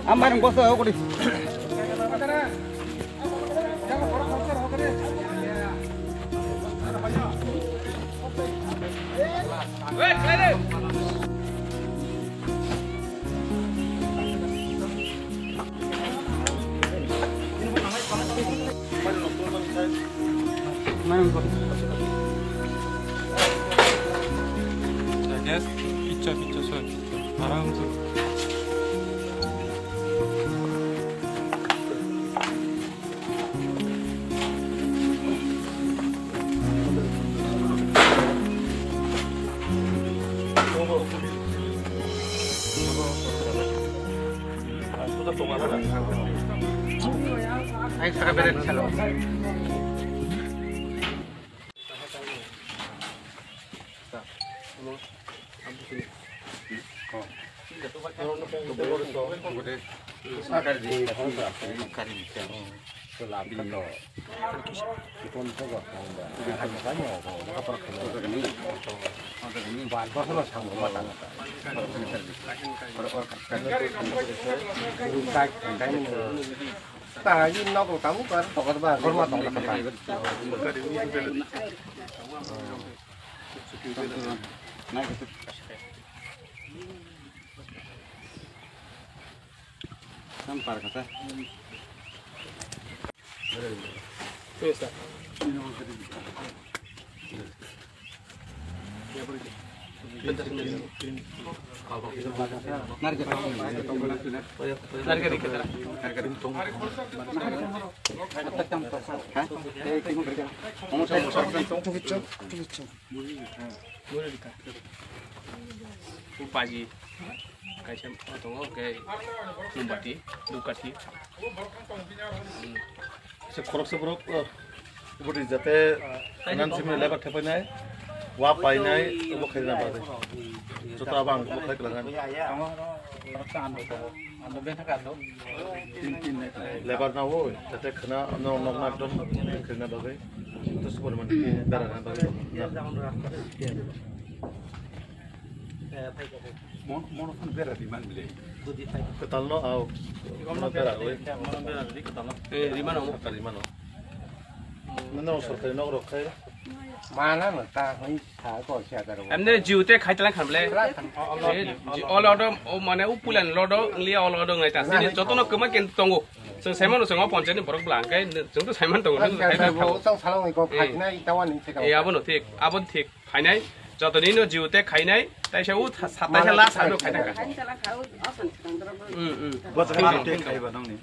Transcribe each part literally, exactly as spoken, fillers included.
Amar bosa okori. Just picture, picture, sir. Aram se. Tara ji nok rok tabuk kar tokar ba, korma tokar ba. Tam par kata. Upaji kaisa tongo, hwnkhe mombati, dhupkathi. Se khoroksa borok, uh, uboni jate, uh, finance ni lebar thepainai, wa painai, obo khaina bagwi. Joto abo ang obo khai kwlangani. Lebar na o, jate khna, no, no, na, dom, khaina bagwi. Joto se poriman bera na bagwi. Mon, mon phun bera di man bile. Kwtal no, au. Mon bera oi. Eh, rimano. Kwtal rimano. Nang sorkari nok rok khai. Mana no ta hoi sa ko sia daro. Amne jiu te khai talang khan bile. Eh, ji-, olo do, o mane u pulan lo do, li olo do ngai ta. Sini joto no kwma ken tongo. Seng saiman no seng o ponchayat ni borok bla, kai seng to saiman tongo. Seng salong ni ko khai na ita wani se ka. Eh, abo no thik, abo thik. Khainai, jotoni no jiu te khainai, taisa u tha-, sa-, taisa la sano khainai ka. Khainai tala kha, u osan chikang doro bo. Hmm, hmm. Bo tha te khaiba nang ni.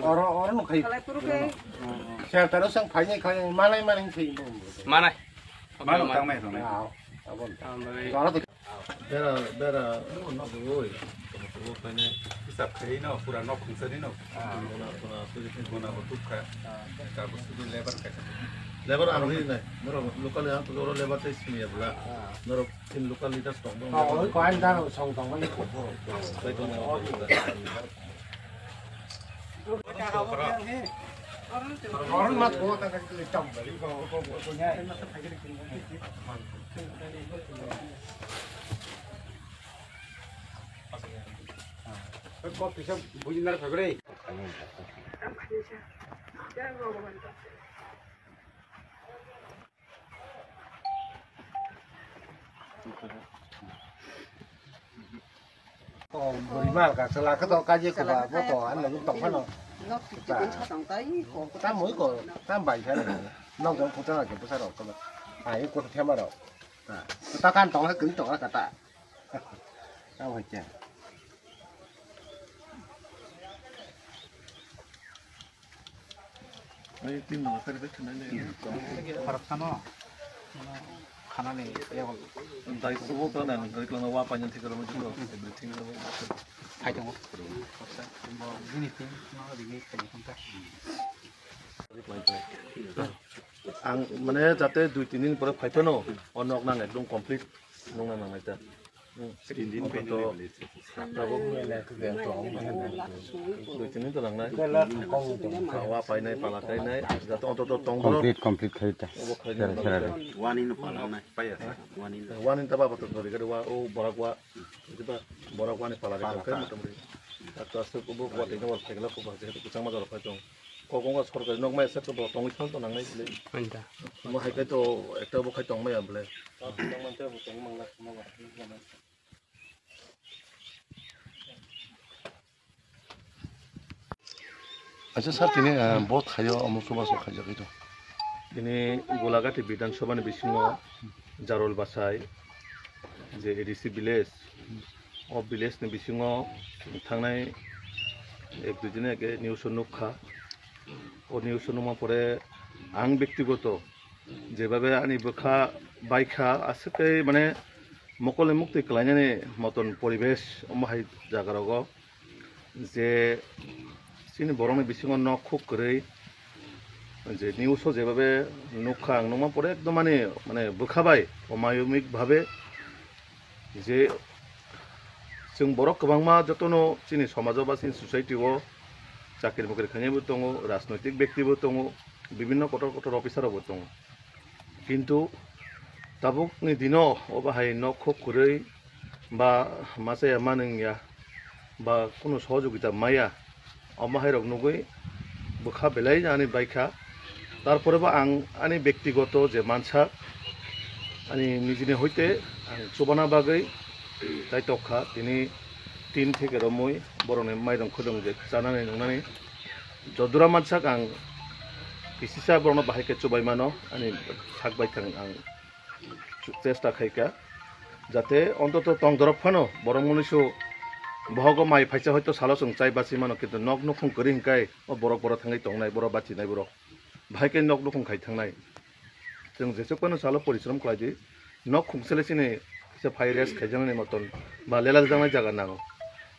Oro, oro no khai. Khalai puru khe. Shelter o sang khainai, khainai, malai, malai khai. Manai. Mano tang mai tong nai. Ah, abon. Tambai. Oro to. Bera, bera, no, no, oi. Oi, khainai. Hisab khai no, pura nok khungsa ni no. Ah. Bona, bona, bona, bona, bo tuk kha. Ah. Ka bo sudu lebar kha. Lebar ang ri nai. Norok local yang tu oro lebar tei simi ya bla. Ah. Norok tin local leaders tong dong. Oh, oi, ko an dar song tong ni. Bai tong. Oro ma ko ta ka tam bari ko ko ko nya. Ko pisa bujinar phagre. Bwrwi mal ka chwla khe to kaji kwba bo to ano tong phano. Tam oi ko, tam bai sa no. Nok jong khuta na ke bwsa rok to. Ai ko thema rok. Ta kan tong ha kwrwi tong ha kata. Tam hai khe. Ai, tin no kari bai thunai le. Khorok sano. Khana ni level. Dai subo ta dan, dai klana wa panyan thik ro mo juto. Everything ro. Hai tongo. Khorok sa. Bo bini tin no ri kani khanta. Ang mane jate dui tin din pore phai phano, o nok nang ekdom complete nung nang nang nai ta. Hmm. Tin din. Ontoto tabuk dui tin din to nangnai. Wa painai, pala kainai, jato ontoto tongdoro. Complete, complete khai ta. Obo khai. Sera, sera de. Wani no pala nai. Wani no. Wani ta baba to thori gari wa, o borak wa. Borak wani pala de. Pala kai ta. Motamoti. Ato aste obo wa tengna wal phaikla ko ba je to kuchang ma jora phai tong. Kokong sorkari nok mai sak bo tongwi thang to nangnai bwle. Anta. Mo hai kai to ekta bo khai tong maya bwle. Acha sir, tini, ah, bo thaio omo chubachu khaijak khe to. Tini Golagati Bidhan Sabha ni bisingo Jarol Bachai, je A D C village, o village ni bisingo thangnai ek dui din age news o nukha. O news o nukma pore ang bektigoto jebabe ani bwkha baikha, aswk khe mane mokol ni muktwi kwlainani moton poribesh omo hai jaga rogo. Je chini borokni bisingo nok khuk kwrwi, je news o jebabe nukha ang, nukma pore ekdom ani, mane, bwkha bai omayomik bhabe je chwng borok kwbangma jotono chini somajo ba chini society o chakri mukri khainai bo tongo, rajnoitik bekti bo tongo, bibinno kotor kotor officer rok bo tongo. Kintu tabukni dino obo hai nok khuk kwrwi ba machaya manwngya ba kunu sohojogita maya, omo hai rok nugwi bwkha belai ani baikha. Tarpore bo ang ani bektigoto je mansa ani nijini hoite ang chubana bagwi tai tokkha, tini tin theke romwi borokni mairung khudung je chanani nungnani jodura mansak ang kisisa borokno bahai khe chubai mano, ani sak baithang ang chesta khaikha, jate ontoto tongdorok phano borok moniso bohogo mai phaisa hoito salo chwng chai bachwi mano, kintu nok nukhung kwrwi hinkai o borok borok thangwi tongnai, borok bachinai borok bahai khe nok nukhung khai thangnai. Chwng jesuk phano salo porishrom khlai di, nok khungsele chini kisa phai rest khaijaknani moton ba lela rwjaknai jaga nango.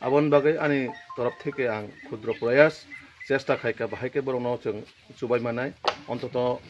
Aboni bagwi ani torof theke ang khudro proyas chesta khaikha, bahai khe borokno chwng chubai manai, ontoto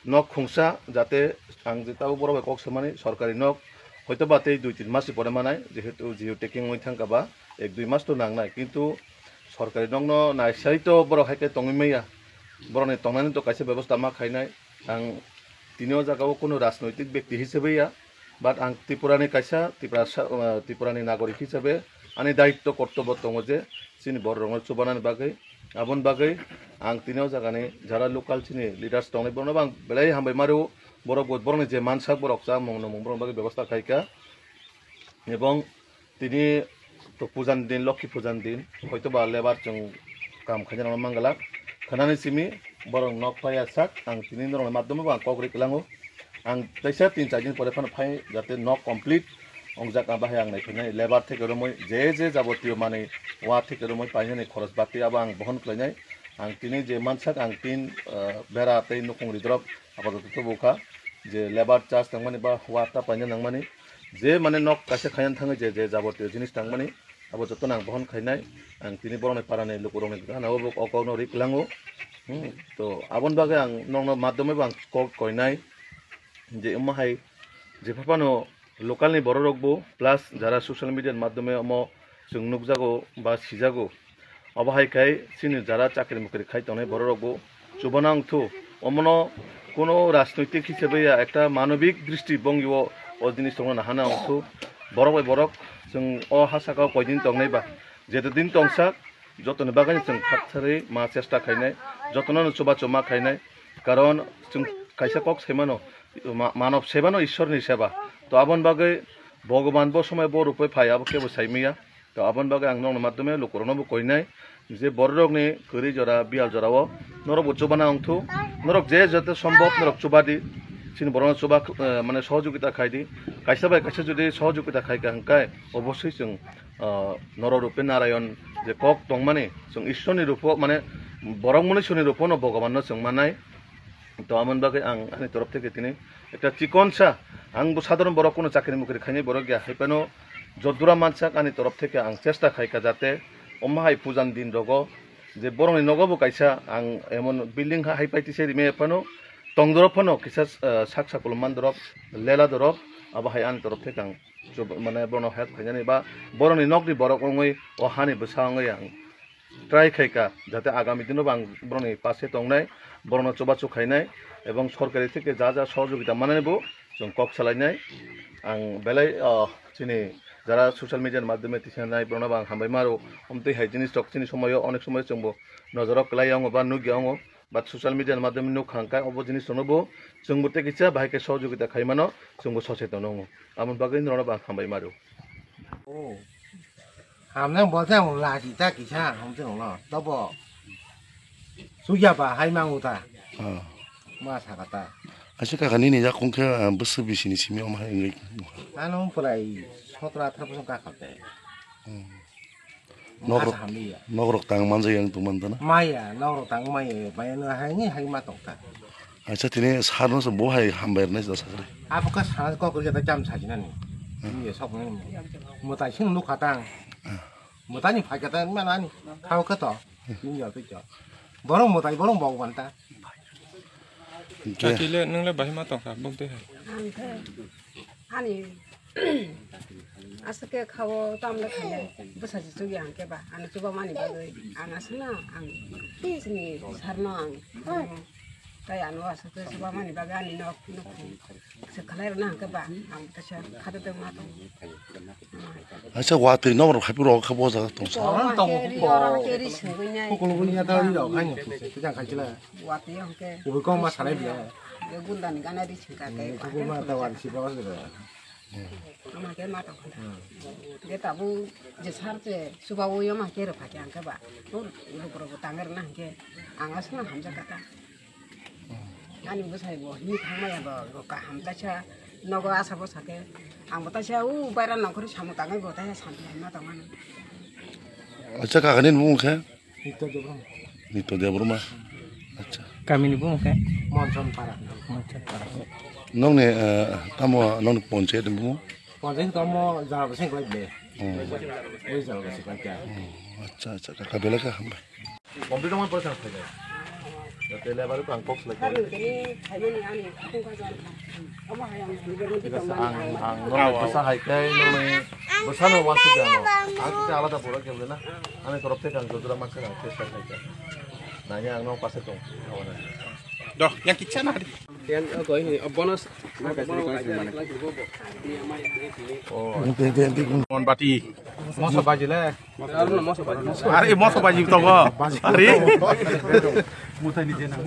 nok khungsa, jate ang je tabuk borok bai kok samani sorkari nok hoito ba tei dui tin mas ni pore manai, jehetu geo tagging wngwi thangkha ba ek dui mas to nangnai, kintu sorkari nokno naisai to borok hai khe tongwi maya, borokni tongnani to kaisa bebosta ma khainai. Ang tini o jaga o kunu rajnoitik bekti hisabe ya, but ang Tripura ni kaisa Tripura sa-, ah, Tripura ni nagorik hisabe ani daitto kortobo tongo je chini borok rokno chubanani bagwi. Aboni bagwi ang tini o jaga ni jara local chini leaders tongnai borokno bo ang belai hambai ma rwo, borok bo borokni je mansak borok chamung nungmung borokni bagwi bebosta khaikha. Ebong tini to pujan din, Lokhi pujan din, hoito ba lebar chwng kam khaina rokno mangalak. Khwnani simi borok nok paya sak, ang tini norokni madhyome bo ang kok rik lango. Ang teisa tin char din pore phano phai, jate nok complete ongjak, ang bahai ang naikhainai. Lebar theke romwi je je jabotiyo manwi wa theke romwi painani khoros bati abo ang bohon khlainai. Ang tini je mansak, ang tin, eh, bera tei nukhung ridrop apatot to bukha, je lebar charge tangmani ba wa ta paina nangmani, je mane nok kaisa khaina thangwi je je jabotiyo jinis tangmani, abo jotono ang bohon khainai. Ang tini borokni parani lukurokni gana o kok no rik lango. Hmm, to aboni bagwi ang nokno madhyome bo ang kok koinai je omo hai jepha phano local ni borok rok bo plus jara social media ni madhyome omo chwng nukjago ba sijago. Obo hai khai chini jara chakri mukri khai tongnai borok rok bo chubana wngthu. Omono kuno rajnoitik hisabe ya, ekta manobik dristi bongyo o jinis tongna nahana wngthu. Borok bai borok chwng o ha saka o koidin tongnai ba, jeto din tongsak, jotoni bagwi chwng thak tharwi ma chesta khainai, jotono no chuba chuma khainai. Karon chwng kaisa kok saimano, ma-, manob sebano Ishwarni seba. To aboni bagwi Bhogoban bo somoi bo rupoi phai, abo kebo saimaya. To aboni bagwi ang nokni madhyome lukurokno bo koinai je bororokni kwrwi jora, biyal jorao norok bo chubana wngthu. Norok je joto sombhob norok chubadi, chini borokno chuba, eh, mane sohojogita khaidi. Kaisa bai kaisa jodi sohojogita khaika hwnkhe obosoi chwng, ah, Noro Rupe Narayon je kok tongmani, chwng Ishwarni rupo, mane borok munisuni rupono Bhogobanno chwng mannai. To amoni bagwi ang ani torof theke tini ekta chikonsa, ang bo sadharon borok, kuno chakri mukri khainai borok ya, hai phano jodura mansak ani torof theke ang chesta khaika jate omo hai pujan din rogo je borokni nogo bo kaisa ang emon building ha hai pai tise rime phano tongdorok phano kisa, ah, sak sakulo mandorok lela dorok, abo hai ani torof theke ang chub-, mane bono help khainani ba boroni nokni borok wngwi o hani bwsa wngwi ang try khaika, jate agami dino bo ang boroni pase tongnai, borokno chubachu khainai, ebong sorkari theke ja ja sohojogita manani bo chwng kok salainai. Ang belai, ah, chini jara social media ni madhyome tisa nai borokno bo ang hambai maro, omtwi hai jinis rok chini somoyo onek somoyo chwngbo nojoro kwlai wngo ba nukya wngo, but social media ni madhyome nukha hwnkhe obo jinis rokno bo chwngbo tei kisa bahai khe sohojogita khai mano, chwngbo soseton wngo, aboni bagwi norokno bo ang hambai maro. Hamnang bo tang lachi ta kisa hamtwng no tobo. Sugya ba hai mangu ta. Ah. Ma saka ta. Aise kaka nini jak kung khe, ah, bwswk bisini simi om hai wngwi. Ano pulai sotro athro bosong kaka te. Hmm. Nok rok, hamliya. Nok rok tang manjak yang tong man ta na. Maya, nok rok tang maya, maya no hai ni hai ma tong ta. Acha tini sarno se bo hai hambai rwnai jesa sakri. Abo khe sana kok rwgya da jam sajinani. Hmm. Ni sok ni. Mwtai sing nuk khatang. Hmm. Mwtai ni phai khatang manani. Khao khe to. Hmm. Ni ya to. Borok mwtai borok bok ban ta. Hingke. Kakile nwngle bahai ma tongkha buk de hai. Ang khe ani aswk khe khao tamle khainai bwsa se chukya hwnkhe ba ano chubamani bagwi ang aswkno ang tei chini sarno ang tei ano aswk khe chubamani bagwi ani nok nukhung se khlai rwna hwnkhe ba ang kaisa khado tongma tongo. Aisa watwi nok rok haiphuru rok kha bo jaga tongsa. Oro tongo ri oro khe ri sungwi nai. Kukulugwi ya ta ri rok haino kisa kisa khai chila. Watwi hwnkhe. Ubui kok ma sanai bia. Be gundani gana ri singka khe. Kukulugwi ma ta wari si ba. Ama khe ma tongkha. Ge tabu je sar che suba o yo ma khe rw phakhe ang khe ba. Rok rok tangir na hwnkhe ang aswkno hamjak kha ta. Ani bwsai bo himwi thangmaya bo, bo kaham taisa nogo asa bwsa khe. Ang bo taisa u baira nongkhorwi samung tangwi bo taisa santi hai ma tongmani. Acha kakani bumung khe? Nito Debbarma. Nito Debbarma. Acha. Kamini bumung khe? Monson Para. Monson Para. Nongni, eh, tamo nongni ponchayat ni bumung? Ponchayat tamo jara bwsai kwlai de. Hmm. Ui jara bwsai kwlai kya. Hmm. Acha, acha. Kaka belai kha hambai. Complete wngmani pore chwng phaikha. Tei lebar khe ang kok selai kha. Ang, ang norok bwsa hai khe nini bwsano uansukya ano. Ang khe alada borok khe na. Ani torop theke ang jojora mansa ang chesta khaikha. Nai ang no pase tong. Do, yang kicha na hari. Yang, oh, ini, oh, bonus. Oh. Mon bati. Moso baji le. Are moso baji to go. Are. Mutai ni jena.